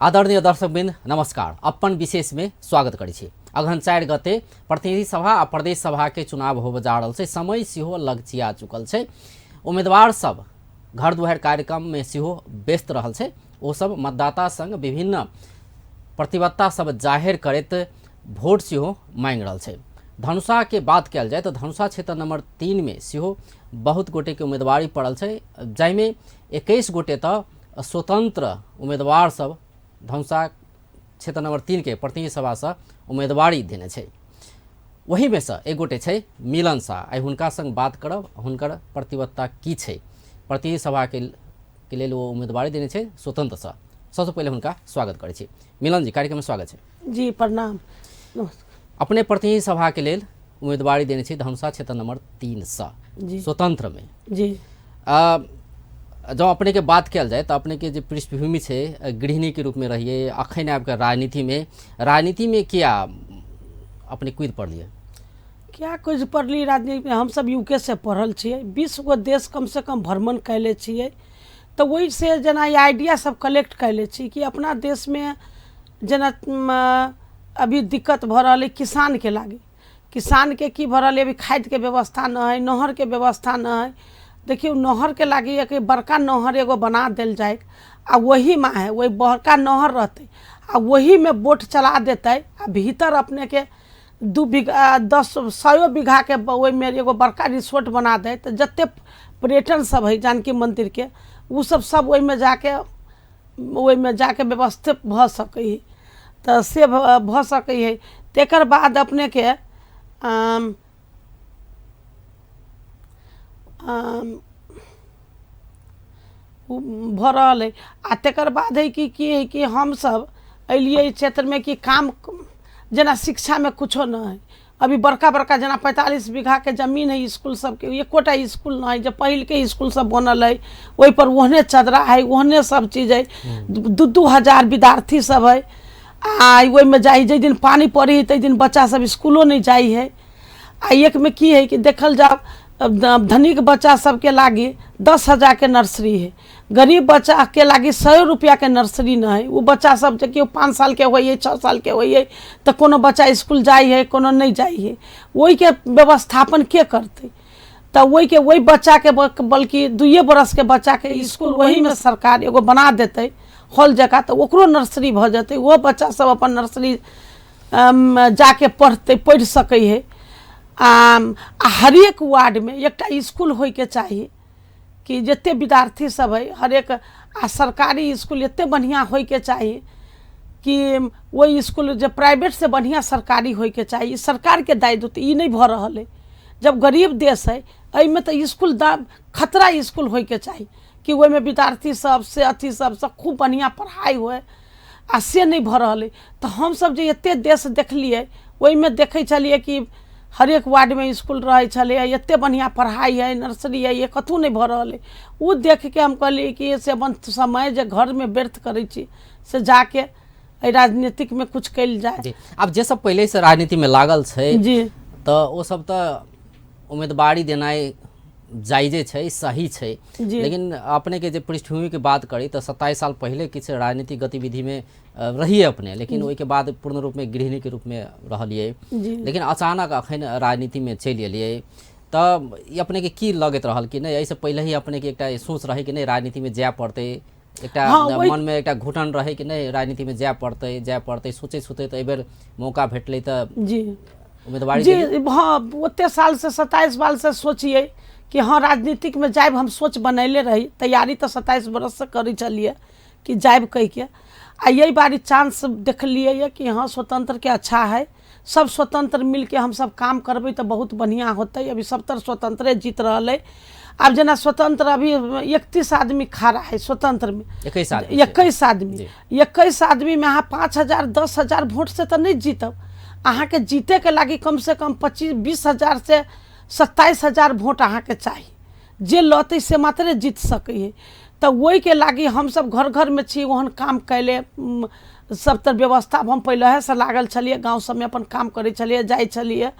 आदरणीय दर्शकवृन्द नमस्कार। अपन विशेष में स्वागत करै छी। अगहन 4 गते प्रतिनिधि सभा आ प्रदेश सभा के चुनाव होबय जा रहल छै। समय सेहो लगचिया चुकल छै। उम्मीदवार सब घर दुआरि कार्यक्रम में सेहो व्यस्त रहल छै। ओ सब मतदाता संग विभिन्न प्रतिबद्धता सब जाहिर करैत वोट सेहो मांगि रहल छै। धनुषा के बात कयल जाय तऽ धनुषा क्षेत्र नंबर 3 में सेहो बहुत गोटे के उम्मीदवारी पड़ल छै, जाहिमे 21 गोटे तऽ स्वतंत्र उम्मीदवार सब धनुषा क्षेत्र नंबर 3 के प्रतिनिधि सभा से उम्मीदवारी देने छै। वही में से एक गोटे छै मिलन शाह। आइ हुनका संग बात करब, हुनकर प्रतिबद्धता की छै, प्रतिनिधि सभा के लेल ओ उम्मीदवारी देने छै स्वतंत्र से। सबसे पहिले हुनका स्वागत करै छी। मिलन जी, कार्यक्रम में स्वागत छै। जी प्रणाम, नमस्कार। अपने प्रतिनिधि सभा के लेल उम्मीदवारी देने छै धनुषा क्षेत्र नंबर 3 से जी स्वतंत्र में। जी जब अपने के बात कयल जाय तो अपने के जे पृष्ठभूमि छै गृहिणी के रूप में रहिए, अखन आबि कऽ राजनीति में किया अपने कूदि पड़लिए? क्या कूदि पड़ली राजनीति में? हम सब यूके से पढ़ल छियै, 20 गो देश कम से कम भ्रमण कैले छियै, तऽ ओहिसँ जेना आइडिया सब कलेक्ट कैले छी कि अपना देशमे जेना अभी दिक्कत भऽ रहल है किसानके लागी। किसानके की भऽ रहल है, अभी खादके व्यवस्था नहि है, नहरके व्यवस्था नहि है। देखियौ नहरके लागी एक बड़का नहर एगो बना देल जाय आ वहीमे है, वही बड़का नहर रहतै आ वहीमे बोट चला देतै आ भीतर अपनेके 2 बीघा 10 बीघाके ओहिमे एगो बड़का रिसोर्ट बना दै तऽ जते पर्यटन सब है जानकी मन्दिरके ओ सब सब ओहिमे जाके व्यवस्थित भऽ सकै है, तऽ से भऽ सकै है। तकर बाद अपनेके भऽ रहल है। आ तकर बाद है कि की है कि हमसब एलियै एहि क्षेत्रमे कि काम जेना शिक्षामे कुछो नहि है। अभी बड़का बड़का जेना 45 बीघाके जमीन है इसकुल सबके, एकोटा इसकुल नहि है। जे पहिलके इसकुल सब बनल है ओहिपर ओहने चदरा है, ओहने सब चीज है। 2-2 हजार विद्यार्थी सब है आ ओहिमे जाइ, जाहि दिन पानि पड़ै है ताहि दिन बच्चा सब इसकुलो नहि जाइ है। आ एकमे की है कि देखल जाउ धनिक बच्चा सबके लागी 10 हजारके नर्सरी है, गरीब बच्चाके लागी 100 रुपैआके नर्सरी नहि है। ओ बच्चा सब जे केओ 5 सालके होइ है, 6 सालके होइ है, तऽ कोनो बच्चा इसकुल जाइ है, कोनो नहि जाइ है। ओहिके व्यवस्थापन के करतै? तऽ ओहिके ओहि बच्चाके बल्कि 2 बरसके बच्चाके इसकुल ओहीमे सरकार एगो बना देतै हॉल जकाँ, तऽ ओकरो नर्सरी भऽ जेतै। ओहो बच्चा सब अपन नर्सरी जाके पढ़तै, पढ़ि सकै है। आ हरेक वार्डमे एकटा इसकुल होइके चाही कि जते विद्यार्थी सब है हरेक, आ सरकारी इसकुल एते बढ़िआँ होइके चाही कि ओहि इसकुल जे प्राइवेटसँ बढ़िआँ सरकारी होइके चाही। ई सरकारके दायित्व, ई नहि भऽ रहल है। जब गरीब देश है एहिमे तऽ इसकुल खतरा इसकुल होइके चाही कि ओहिमे विद्यार्थी सब से अथी सबसँ खूब बढ़िआँ पढ़ाइ होइ, आ से नहि भऽ रहल है। तऽ हमसब जे एते देश देखलियै ओहिमे देखै छलियै कि हरेक वार्डमे इसकुल रहै छलै, एते बढ़िआँ पढ़ाइ है, नर्सरी है, ये कतहु नहि भऽ रहल है। ओ देखिके हम कहलियै कि से अपन समय जे घरमे व्यर्थ करै छी से जाके एहि राजनीतिकमे किछु कयल जाय। जी, आब जे सब पहिलेसँ राजनीतिमे लागल छै जी, तऽ ओ सब तऽ उम्मीदवारी देनाइ जायजे छै, सही छै। लेकिन अपने के जे पृष्ठभूमि के बात करी तऽ 27 साल पहिले किछु राजनीतिक गतिविधि में रहिए अपने, लेकिन ओहिके बाद पूर्ण रूप में गृहिणी के रूप में रहलिए, लेकिन अचानक अखन राजनीति में चलि एलिए, तऽ ई अपने के की लगैत रहल कि नहि एहिसँ पहिले ही अपने के एकटा सोच रहे कि नहि राजनीति में जाय पड़तै, एकटा मन में एकटा घुटन रहे कि नहि राजनीति में जाय पड़तै, जाय पड़तै, सोचैत सोचैत एहिबेर मौका भेटलै तऽ जी उम्मीदवारी जी। हाँ, ओते सालसँ 27 सालसँ सोचियै कि हाँ राजनीतिकमे जायब, हम सोच बनैले रही, तैयारी तऽ 27 बरससँ करै छलियै कि जायब कहिके। आ यही बारी चांस देखलियै यऽ कि हाँ स्वतंत्रके अच्छा है, सब स्वतंत्र मिलके हमसब काम करबै तऽ बहुत बढ़िआँ होतै। अभी सब तर स्वतंत्रे जीत रहल है। आब जेना स्वतंत्र अभी 31 आदमी खड़ा है स्वतंत्रमे, 21 आदमी, 21 आदमी, 21 आदमीमे अहाँ 5 हजार 10 हजार वोटसँ तऽ नहि जीतब। अहाँके जीतैके लागी कमसँ कम 25-20 हजार से 27 हजार वोट अहाँके चाही, जे लतै से मात्रे जीत सकै है। तऽ ओहिके लागी हमसब घर घरमे छी, ओहन काम कैले सब तर व्यवस्था हम पहिलेसँ लागल छलियै, गाँव सबमे अपन काम करै छलियै, जाइ छलियै।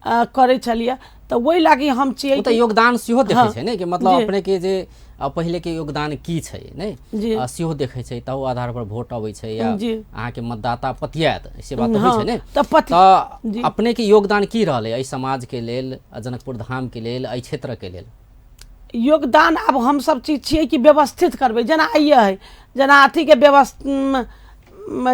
करै छलियै। तऽ ओहि लागी हम छियै ओ तऽ योगदान सेहो देखै हाँ, छै ने कि मतलब जी। अपने के जे पहिले के योगदान की छै ने, जी। सेहो देखै छै, तहु आधार पर वोट अबै छै या जी। अहाँके मतदाता पतियात, से बात तऽ होइ हाँ, छै ने। तऽ तऽ जी। अपने के योगदान की रहलै एहि समाज के लेल, जनकपुर धाम के लेल, एहि क्षेत्र के लेल? योगदान आब हमसब चीज छियै कि व्यवस्थित करबै, जेना आइए है, जेना अथीके व्यवस्था,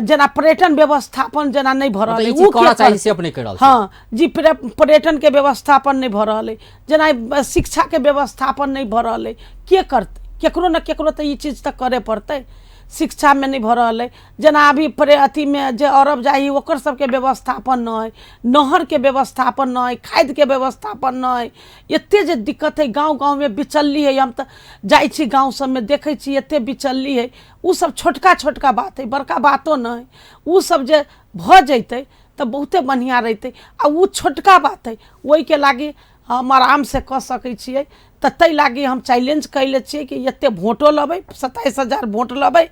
जेना पर्यटन व्यवस्थापन जेना नहि भऽ रहल मतलब है, ई चीज उ के करऽ चाही करतै? से अपने कहि रहल छी। हाँ जी, पर्यटनके व्यवस्थापन नहि भऽ रहल है, जेना शिक्षाके व्यवस्थापन नहि भऽ रहल है, के करतै? केकरो ने केकरो तऽ ई चीज तऽ करय पड़तै। शिक्षामे नहि भऽ रहल है, जेना अभी अथीमे जे अरब जाइ ओकर सबके व्यवस्थापन नहि है, नहरके व्यवस्थापन नहि है, खादके व्यवस्थापन नहि है, एते जे दिक्कत है गाँव गाँवमे बिचल्ली है। हम तऽ जाइ छी गाँव सबमे देखै छी एते बिचल्ली है, उ सब छोटका छोटका बात है, बड़का बातो नहि है। उ सब जे भऽ जैतै तऽ बहुते बढ़िआँ रहितै, आ उ छोटका बात है, ओहिके लागि हम आरामसँ कऽ सकै छियै। तऽ ताहि लागि हम चैलेंज कयले छियै कि एते वोटो लेबै, 27,000 वोट लेबै,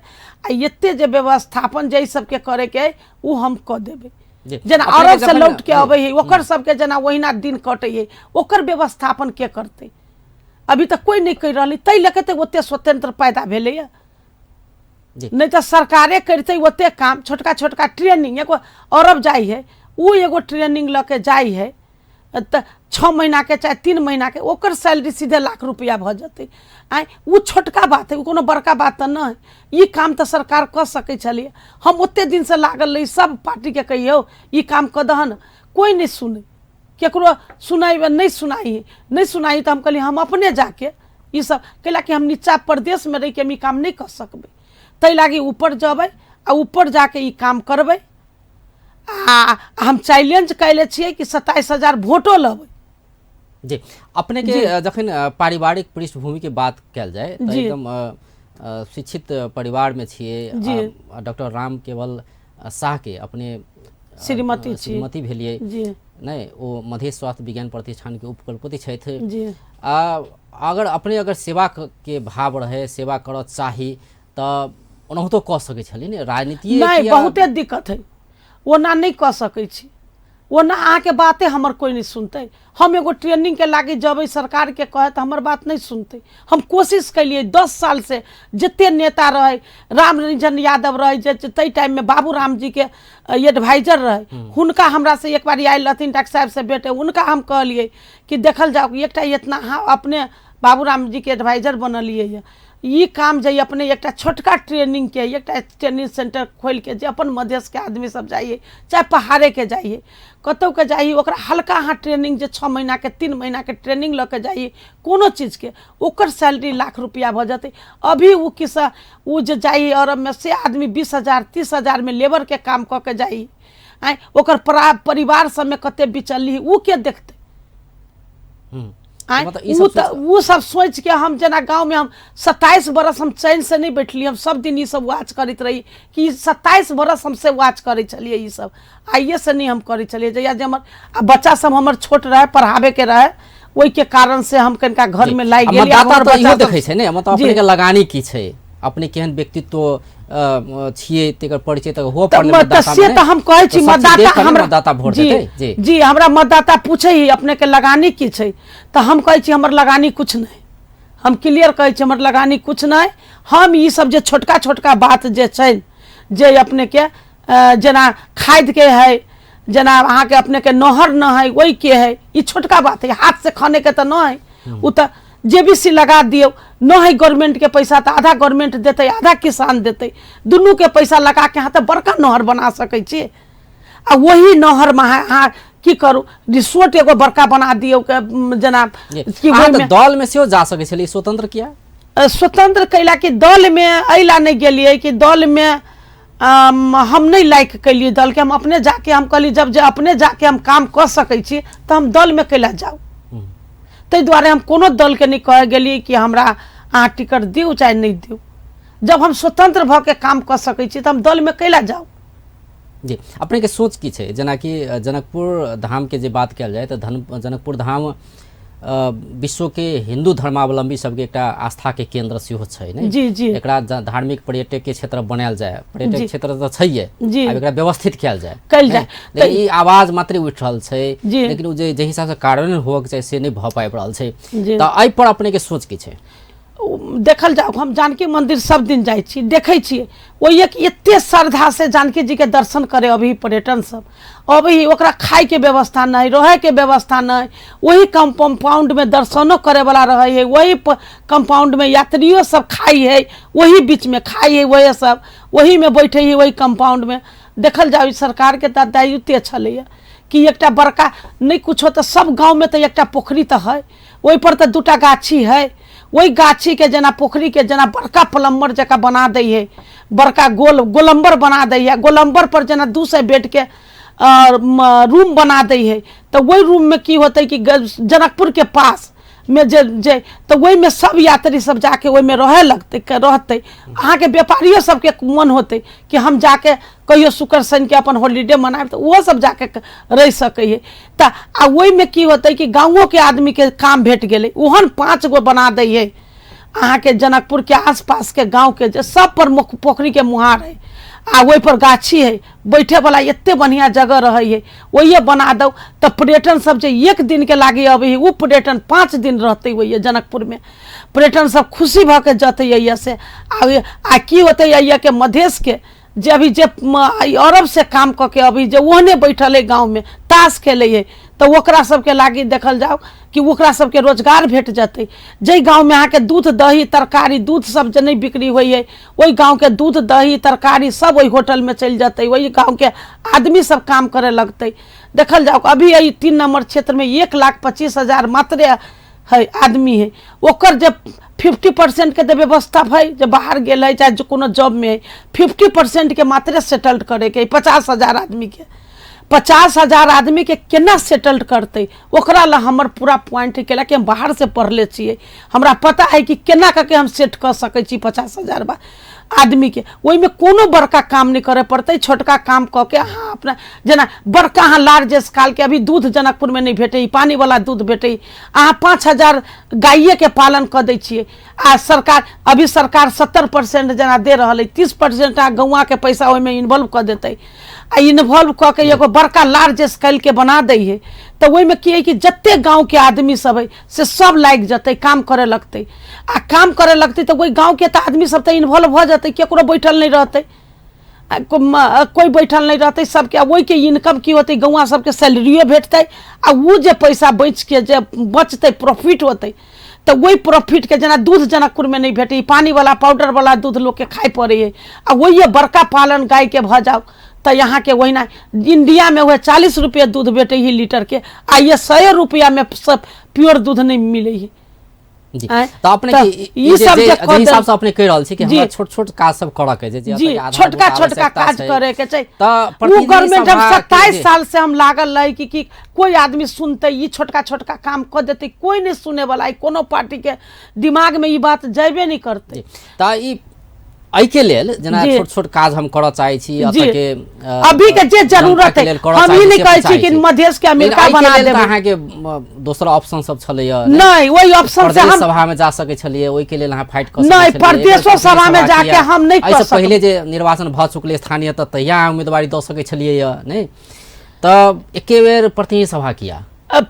आ एते जे व्यवस्थापन जे सबके करैके है उ हम कऽ देबै। जी। जेना अपनेके अरब से जखन लौट के जी। अबै है ओकर सबके जेना ओहिना दिन कटै है, ओकर व्यवस्थापन के करतै? अभी तक कोइ नहि करि रहल है, ताहि लऽ के तऽ ओते स्वतंत्र पैदा भेलैया। जी। नहि तऽ सरकारे करतै ओते काम, छोटका छोटका ट्रेनिंग, एगो अरब जाइ है उ एगो ट्रेनिंग लऽ के जाइ है तऽ 6 महीना के चाहे 3 महीना के ओकर सैलरी सीधे लाख रुपया भऽ जेतै। आँय, उ छोटका बात है, उ कोनो बड़का बात तऽ नहि है। ई काम तऽ सरकार कऽ सकै छलियै। हम ओते दिनसँ लागल रही सब पार्टीके कहियौ ई काम कऽ दहन, कोइ नहि सुनै, केकरो सुनाइ नहि सुनाइ नहि सुनाइ, तऽ हम कहलियै हम अपने जाके ई सब कैला कि हम नीचा प्रदेशमे रहिके हम ई काम नहि कऽ सकबै, ताहि लागि ऊपर जेबै आ ऊपर जाके ई काम करबै। आ हम चैलेंज कयले छियै कि 27,000 वोटो लेबै। जी। अपने के जखन पारिवारिक पृष्ठभूमि के बात कयल जाय तऽ जी। एकदम शिक्षित परिवार में छियै। जी। डॉक्टर राम केवल शाह के अपने श्रीमती छी। श्रीमती भेलियै जी। नहि, ओ मधेश स्वास्थ्य विज्ञान प्रतिष्ठान के उपकुलपति छथि। जी। अगर अपने अगर सेवा के भाव रहे, सेवा करऽ चाही तऽ ओनाहितो कऽ सकै छलियै ने राजनीति? नहि, बहुते दिक्कत है, ओना नहि कऽ सकै छी, ओना अहाँके बाते हमर कोइ नहि सुनतै। हम एगो ट्रेनिंगके लागि जेबै सरकारके कहै तऽ हमर बात नहि सुनतै। हम कोशिश केलियै 10 साल से, जते नेता रहै, राम रंजन यादव रहै जे ताहि टाइममे बाबू राम जीके एडवाइजर रहै, हुनका हमरा से एक बार आयल रहथिन डॉक्टर साहब से भेटे, हुनका हम कहलियै कि देखल जाओ एकटा इतना अहाँ अपने बाबू राम जीके एडवाइजर बनलियै ये, ई काम जे अपने एकटा छोटका ट्रेनिंगके एकटा ट्रेनिंग सेंटर खोलिके जे अपन मधेशके आदमी सब जाइए, चाहे पहाड़ेके जाइए, कतहुके जाइए, ओकरा हल्का अहाँ ट्रेनिंग जे 6 महीनाके 3 महीनाके ट्रेनिंग लऽ के जाइए कोनो चीजके, ओकर सैलरी लाख रुपया भऽ जेतै। अभी ओ किसा ओ जे जाइए अरबमे से आदमी 20,000 30,000 मे लेबरके काम कऽ के जाइए, आँय ओकर परिवार सबमे कते बिचली उ के देखतै? आँय, मतलब ई उ सब तऽ उ सब सोचि के हम जेना गाँवमे हम 27 बरस हम चैन से नहि बैठली, हम सब दिन ई सब वाच करैत रही कि 27 बरस हम से वाच करै छलियै, ई सब आइए से नहि हम करै छलियै। जहिया जे हमर आ बच्चा सब हमर छोट रहै, पढ़ाबैके रहै, ओहिके कारण से हम कनिका घरमे लागि आ गेलियै। मतदाता हमर तऽ इहो बच्चा सब देखै छै ने, मतलब जी। अपने के लगानी की छै, अपने केहन व्यक्तित्व छियै तेकर परिचय तऽ हुअ तऽ पड़लै तऽ मतदाता से मे। तऽ हम कहै छी तऽ सब चीज मतदाता देख कऽ ने हमरा मतदाता वोट जी, देतै। जी जी, हमरा मतदाता पूछै ही अपने के लगानी की छै, तऽ हम कहै छी हमर लगानी कुछ नहि, हम क्लियर कहै छी हमर लगानी कुछ नहि। हम ई सब जे छोटका छोटका बात जे छै जे अपने के जेना खाद के है, जेना अहाँके अपने के नहर न है ओहि के है, ई छोटका बात है, हाथ से खने के तऽ न है, उ तऽ जे बी सी लगा दियौ, न है गवर्नमेंट के पैसा तऽ आधा गवर्नमेंट देतै आधा किसान देतै, दुनू के पैसा लगा के अहाँ तऽ बड़का नहर बना सकै छी। आ वही नहर में अहाँ की करू, रिसोर्ट एगो बड़का बना दियौ के, जेना जी। कि अहाँ तऽ ओहिमे दल में सेहो जा सकै छलियै, स्वतंत्र किया? स्वतंत्र कैला कि दल में एहि नहि गेलियै कि दल में हम नहि लाइक केलियै दलके, हम अपने जाके हम कहलियै जब जे अपने जाके हम काम कऽ सकै छी तऽ हम दलमे कैला जाउ, ताहि दुआरे हम कोनो दलके नहि कहै गेलियै कि हमरा अहाँ टिकट दियौ चाहे नहि दियौ। जब हम स्वतंत्र भऽ के काम कऽ सकै छी तऽ हम दलमे कैला जाउ। जी, अपने के सोच की छै, जेनाकि जनकपुर धाम के जे बात कयल जाय तऽ जनकपुर धाम विश्व के हिंदू धर्मावलंबी सबके एकटा आस्था के केंद्र सेहो छै ने। जी जी। एकरा धार्मिक पर्यटक के क्षेत्र बनायल जाय, पर्यटक क्षेत्र तऽ छैहे, जी। आब एकरा व्यवस्थित कयल जाय, कयल जाय। लेकिन ई आवाज मात्र उठि रहल छै, जी। लेकिन ओ जे हिसाब से कार्यान्वयन होबक चाही से नहि भऽ पाबि रहल छै। जी। तऽ एहि पर अपने के सोच की छै? देखल जाउ, हम जानकी मंदिर सब दिन जाइ छी, देखै छियै ओहि एक एते श्रद्धा से जानकी जी के दर्शन करे अभी पर्यटन सब अभी, ओकरा खाइके व्यवस्था नहि, रहैके व्यवस्था नहि, ओही कम्पाउंडमे दर्शनो करैवला रहै है, वही कम्पाउंडमे यात्रियो सब खाइ है, वही बीचमे खाइ है, वही सब वहीमे बैठे है वही कम्पाउंडमे। देखल जाउ, ई सरकारके तऽ दायित्व छलैए कि एकटा बड़का नहि कुछो तऽ सब गाँवमे तऽ एकटा पोखरी तऽ है, ओहिपर तऽ दूटा गाछी है, ओहि गाछीके जेना पोखरीके जेना बड़का प्लम्बर जकाँ बना दै है, बड़का गोल गोलम्बर बना दै है, गोलम्बर पर जेना 200 बेडके रूम बना दै है, तऽ ओहि रूममे की होतै कि जनकपुरके पास मे जे जे तऽ ओहिमे सब यात्री सब जाके ओहिमे रहै लगतै, रहतै। अहाँके व्यापारियो सबके मन होतै कि हम जाके कहियो शुक्र शनिके अपन हॉलीडे मनायब, तऽ ओहो सब जाके रहि सकै है। तऽ आ ओहिमे की होतै कि गाँवोके आदमीके काम भेट गेलै, ओहन 5 गो बना दै है अहाँके जनकपुरके आसपासके गाँवके, जे सब पर पोखरीके मुहार है आ ओहिपर गाछी है, बैठेवला एते बढ़िआँ जगह रहै है, ओहिए बना दौ तऽ पर्यटन सब जे एक दिनके लागी अबै है ओ पर्यटन 5 दिन रहतै ओहिए जनकपुरमे, पर्यटन सब खुशी भऽ के जतै एहिए से। आ की होतै एहिएके मधेशके जे अभी जे अरब से काम कऽ के अभी जे ओहने बैठल है गाँवमे ताश खेलै है, तऽ ओकरा सबके लागी देखल जाउ कि ओकरा सबके रोजगार भेट जेतै। जाहि गाँवमे अहाँके दूध दही तरकारी दूध सब जे नहि बिक्री होइ है, ओहि गाँवके दूध दही तरकारी सब ओहि होटलमे चलि जेतै, ओहि गाँवके आदमी सब काम करे लगतै। देखल जाउ अभी एहि 3 नम्बर क्षेत्रमे 1,25,000 मात्रे है आदमी है, ओकर जे 50% के तऽ व्यवस्था है जे बाहर गेल है चाहे कोनो जॉबमे है, 50% के मात्रे सेटल्ड करैके है। 50,000 आदमीके, 50,000 आदमीके केना सेटल्ड करतै, ओकरा लए हमर पूरा पॉइंट है, कैला कि हम बाहर से पढ़ले छियै, हमरा पता है कि केना कऽ के हम सेट कऽ सकै छी 50,000 आदमीके। ओहिमे कोनो बड़का काम नहि करय पड़तै, छोटका काम कऽ के अहाँ अपना जेना बड़का अहाँ लार्ज स्केलके अभी दूध जनकपुरमे नहि भेटै, पानीवला दूध भेटै, अहाँ 5,000 गाइएके पालन कऽ दै छियै आ सरकार अभी सरकार 70% जेना दे रहल है, 30% अहाँ गौआँके पैसा ओहिमे इन्वॉल्व कऽ देतै आ इन्वॉल्व कऽ के एगो बड़का लार्ज स्केलके बना दै है, तऽ ओहिमे की है कि जते गाँवके आदमी सब है से सब लागि जेतै, काम करे लगतै आ काम करे लगतै तऽ ओहि गाँवके तऽ आदमी सब तऽ इन्वॉल्व भऽ जेतै, केकरो बैठल नहि रहतै, कोइ बैठल नहि रहतै सबके। ओहिके इनकम की होतै, गौआँ सबके सैलरियो भेटतै आ ओ जे पैसा बचिके जे बचतै प्रॉफिट होतै, तऽ ओहि प्रॉफिटके जेना दूध जनकपुरमे नहि भेटै, पानीवला पाउडरवला दूध लोकके खाइ पड़ै है, आ ओहिए बड़का पालन गायके भऽ जाउ तऽ अहाँके ओहिना इंडियामे वएह 40 रुपये दूध भेटै है लीटरके, आ ये 100 रुपैआमे सब प्योर दूध नहि मिलै है। जी। आँय, तऽ अपने तऽ के ई जे सब जे जे जे कऽ हिसाब देल से अपने कहि रहल छी कि जी। हमरा छोट छोट काज सब करऽ के छै, जे जी, एतऽ के आधारभूत छोटका छोटका आवश्यकता काज छै। करे के छै। तऽ ओ प्रतिनिधि गवर्नमेंट हम सभा के 27 जे साल से हम लागल रही कि कोई आदमी सुनते, ई छोटका छोटका काम कऽ देतै, कोई नहि सुने वाला है, कोनो पार्टी के दिमाग में ई बात जयबे नहीं करते। जी। तऽ ई एहिके लेल जेना जी। छोट छोट काज हम करऽ चाहै छी जी। एतऽ के अभी के जे जनता जरूरत के है लेल करऽ हम चाहै ई छी नहि से कहै हम छी कि चाहै छी। मधेश के लेकिन अमेरिका एहिके बना लेल तऽ देबै अहाँके दोसर ऑप्शन सब छलैया नहि, ओहि ऑप्शन से प्रदेश हम सभा में जा सकै छलियै, ओहिके लेल अहाँ फाइट कऽ सकै नहि, छलियै। प्रदेशो एकर सभा में सभा जाके किया? हम नहि कऽ एहिसँ सकबै। पहिले जे निर्वाचन भऽ चुकलै स्थानीय तऽ तहिया अहाँ उम्मीदवारी दऽ सकै छलियै यऽ नहि? तऽ एके बेर प्रतिनिधि सभा किया?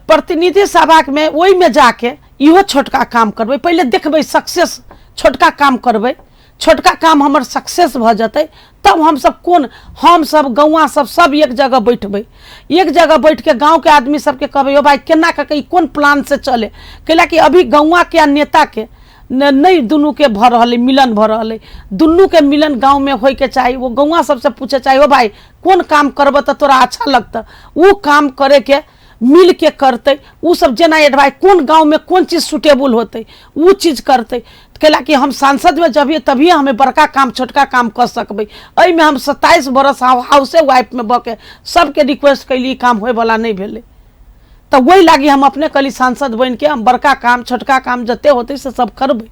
प्रतिनिधि सभा में ओहिमे जाके इहो छोटका काम करबै, पहिले देखबै सक्सेस, छोटका काम करबै, छोटका काम हमर सक्सेस भऽ जेतै तब हमसब कोन, हमसब गौआँ सब सब एक जगह बैठबै, एक जगह बैठके गाँवके आदमी सबके कहबै यौ भाइ केना कऽ के ई कोन प्लान से चले, कैला कि अभी गौआँके आ नेताके नहि दुनूके भऽ रहल अइ मिलन भऽ रहल अइ, दुनूके मिलन गाँवमे होइके चाही। ओ गौआँ सबसँ पूछे चाही ओ भाइ कोन काम करबऽ तऽ तोरा अच्छा लगतऽ, ओ काम करैके मिलके करतै, ओ सब जेना एडवाइस कोन गाँवमे कोन चीज सुटेबल होतै ओ चीज करतै। कैला कि हम सांसदमे जबियै तभिए हमे बड़का काम छोटका काम कऽ सकबै, एहिमे हम 27 बरस हाउसे वाइफमे भऽ के सबके रिक्वेस्ट कैली, काम होइवला नहि भेलै, तऽ ओहि लागी हम अपने कहली सांसद बनिके हम बड़का काम छोटका काम जते होतै से सब करबै।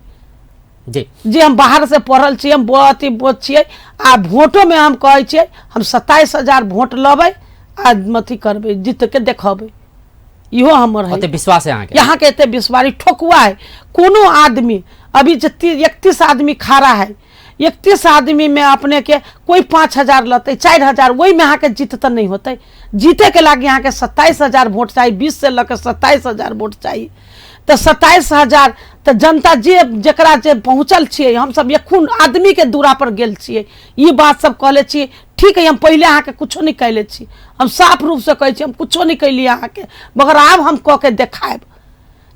जी। जे हम बाहर से पढ़ल छियै, हम अथी छियै आ वोटोमे हम कहै छियै हम 27,000 वोट लेबै आ अथी करबै, जीत के देखबै। इहो हमर है। ओते विश्वास है अहाँके? यहाँ के एते विश्वास ठोकुआ है। कोनो आदमी अभी जे 31 आदमी खड़ा है, 31 आदमी में अपने के कोई 5,000 लतै, 4,000, वही में अहाँके जीत तऽ नहि होतै। जीते के लागी अहाँके 27,000 वोट चाही, 20 से लऽ के 27,000 वोट चाही। तऽ 27,000 तऽ जनता जे जकरा जे पहुँचल छियै, हमसब एखन आदमी के दूरा पर गेल छियै, ई बात सब कहले छियै। ठीक है, हम पहिले अहाँके कुछो नहि कैले छी, हम साफ रूपसँ कहै छी, हम कुछो नहि कैलियै अहाँके, मगर आब हम कऽ के देखायब।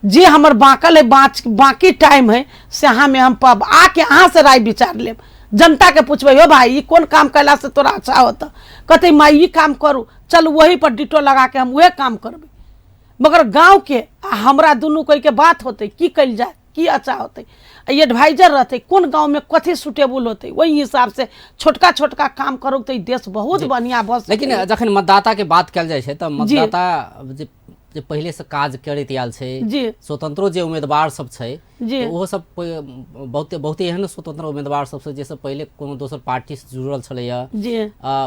जे हमर बाँकल है, बाकी टाइम है, से अहाँमे हम आके अहाँ से राय विचार लेब। जनता के पूछबै, हो भाई ई कोन काम कैला से तोरा अच्छा होता? कहतै माँ ई काम करू, चल वही पर डिटो लगा के हम वह काम करबै। मगर गाँव के आ हमरा दुनू कोई के बात होतै की कैल जाए, की अच्छा होतै, आ एडवाइजर रहतै कोन गाँव में कथी सुटेबल होतै, वही हिसाब से छोटका छोटका काम करू तऽ ई देश बहुत बढ़िया भऽ लेकिन सकैए। जखन मतदाता के बात कयल जाइ छै तऽ मतदाता जे जे पहिले से काज करैत आयल छै, स्वतंत्रो जे उम्मीदवार सब छै, तऽ ओहो सब बहुते बहुते एहन स्वतंत्र उम्मीदवार सब छै जे सब पहिले कोनो दोसर पार्टी से जुड़ल छलैया,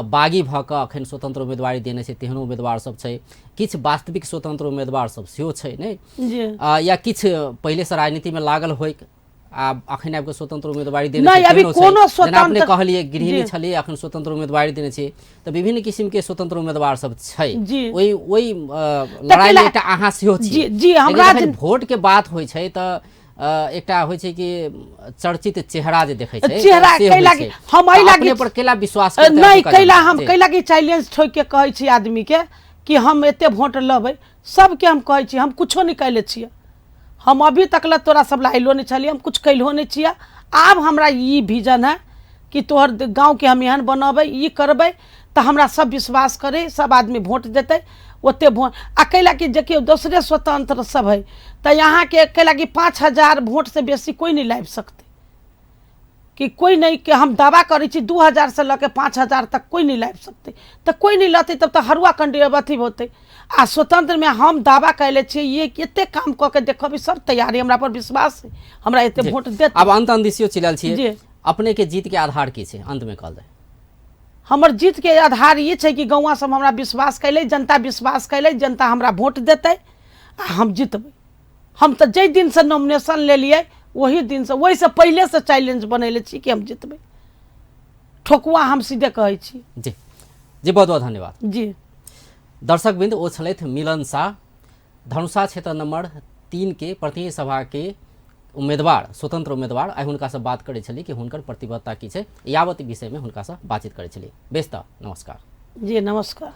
बागी भऽ कऽ अखन स्वतंत्र उम्मीदवारी देने छै, तेहनो उम्मीदवार सब छै। किछु वास्तविक स्वतंत्र उम्मीदवार सब सेहो छै ने, या किछु पहिले से राजनीति में लागल होय आ अखन आबि कऽ स्वतंत्र उम्मीदवारी देने नहि, छै, अभी तेहनो छै। कोनो जेना अपने स्वतंत्र कहलियै गृहिणी छलियै, अखन स्वतंत्र उम्मीदवारी देने छै, तऽ विभिन्न किसिम के स्वतंत्र उम्मीदवार सब छै। ओहि ओहि लड़ाई में एकटा अहाँ सेहो छी। जी, जी, हम लेकिन जखन वोट के बात होइ छै तऽ एकटा होइ छै कि चर्चित चेहरा जे देखै छै, चेहरा से कै होइ लागी छै। हम एहि तऽ लागी अपने पर केला विश्वास करतै नहि, एतुका कैला जनता? हम कैला कि चैलेंज ठोकि के कहै छी आदमी के कि हम एते वोट लेबै, सबके हम कहै छी हम कुछो नहि कैले छियै, हम अभी तक ला तोरा सब ला अयलो नहि छलियै, हम कुछ कैलहो नहि छियै। आब हमरा ई विजन है कि तोहर गाँवके हम एहन बनबै, ई करबै, तऽ हमरा सब विश्वास करै, सब आदमी वोट देतै ओते वोट। आ कैला कि देखियौ दोसरे स्वतंत्र सब है तऽ यहाँके कैला कि 5,000 वोट से बेसी कोइ नहि लाबि सकतै, कि कोइ नहि, कि हम दावा करै छी 2,000 से लऽ के 5,000 तक कोइ नहि लाबि सकतै, तऽ कोइ नहि लतै तब तऽ हरुआ कंडी अथी होतै। आ स्वतंत्रमे हम दावा कैले छियै, ये एते काम कऽ के देखबै, सब तैयारी, हमरा पर विश्वास है, हमरा एते वोट देतै। आब अंत अंदिसियो चलि छियै, अपने के जीत के आधार की छै अंत में कहल जाय? हमर जीत के आधार ई छै कि गौवा सब हमरा विश्वास कैले, जनता विश्वास कैले, जनता हमरा वोट देतै आ हम जीतबै। हम तऽ जाहि दिनसँ नॉमिनेशन लेलियै ओही दिनसँ, ओहिसँ पहिलेसँ चैलेंज बनेले छी कि हम जीतबै। ठोकुआ हम सीधे कहै छी। जी जी, बहुत बहुत धन्यवाद। जी। दर्शकवृंद, ओ छलथि मिलन शाह, धनुषा क्षेत्र नंबर 3 के प्रतिनिधि सभा के उम्मीदवार, स्वतंत्र उम्मीदवार। आइ हुनकासँ बात करै छली कि हुनकर प्रतिबद्धता की छै, यावत विषयमे हुनकासँ बातचीत करै छली। बेस तऽ नमस्कार। जी नमस्कार।